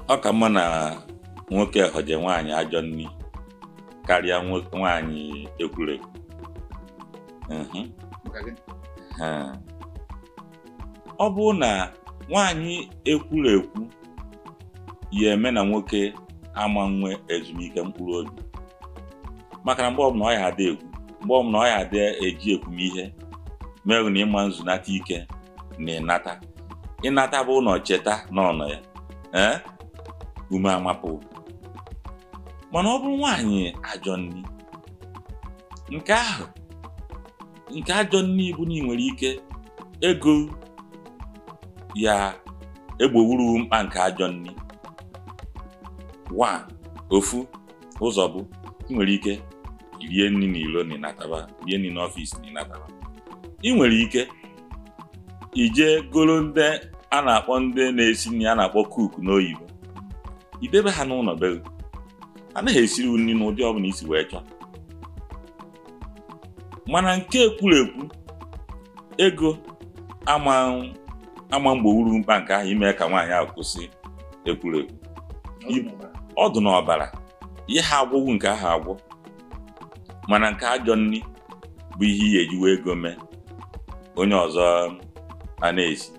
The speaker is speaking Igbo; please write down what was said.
Ọ ka mma na nwoke họje nwaanyị ajọ nni karịa nwaanyị ekwurekwu. Maka gịnị? Ha. Ọ bụrụ na nwaanyị ekwurekwu ya eme na nwoke ama nwe ezumike mkpụrụ obi, maka na mgbe ọbụla ọ ya ada ekwu, mgbe ọbụla ọ ya ada eji ekwumihe merụ na ịma nzunata ike na ịnata ịnata bụ ụlọ cheta n'ọnọ ya, ee, ume amapụ. Mana ọ bụrụ nwaanyị ajọ nni, nke ahụ nke ajọ nni bụ na ị nwere ike ego ya egbowuru mkpa nke ajọ nni. One ofu ụzọ bụ ị nwere ike rie nri n'ilo na ịnataba, rie nri n'ọfịs na ịnataba. Ị nwere ike ije goro ndị a na-akpọ ndị na-esi nri a na-akpọ cook n'oyibo, idebe ha n'ụlọ be gị, anaghị esiri nri n'ụdị ọbụla isi wee chọọ. Mana nke ekwurekwu ego ama ama mgbowuru mkpa nke ahụ ime ka nwaanyị ahụ kwụsị ekwurekwu. Ọ dị n'ọbara, ihe ha agwọgwu nke ahụ agwọ. Mana nke ajọ nni bụ ihe iyi ejiwe ego mee onye ọzọ a na-esi.